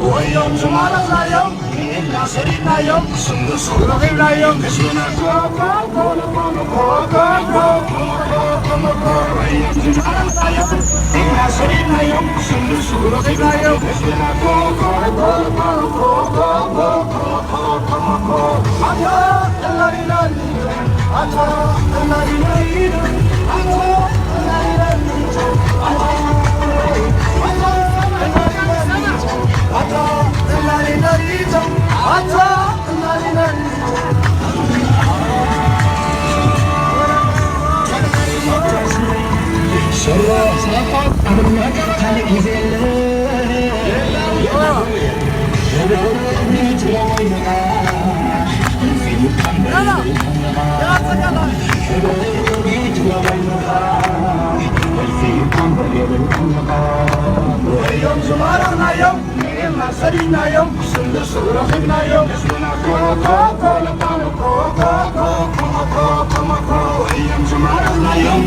ወዮም ዝማረኽናዮም፣ ክኢልና ሰሪሕናዮም፣ ስንዱስ ረኺብናዮም፣ ህዝብና ኮ፣ ኮ፣ ኮ፣ ወዮም ዝማረኽናዮም፣ ክኢልና ሰሪሕናዮም፣ ስንዱስ ረኺብናዮም፣ ህዝብና ኮ፣ ኮ፣ ኮ፣ እዮም ዝማረኽናዮም፣ ንኤማ ሰዲድናዮም፣ ስንዱስ ረኺብናዮም፣ ህዝብና ኮ፣ ኮ፣ ኮ፣ ለባም ኮ፣ ኮ፣ ኮ፣ እዮም ዝማረኽናዮም።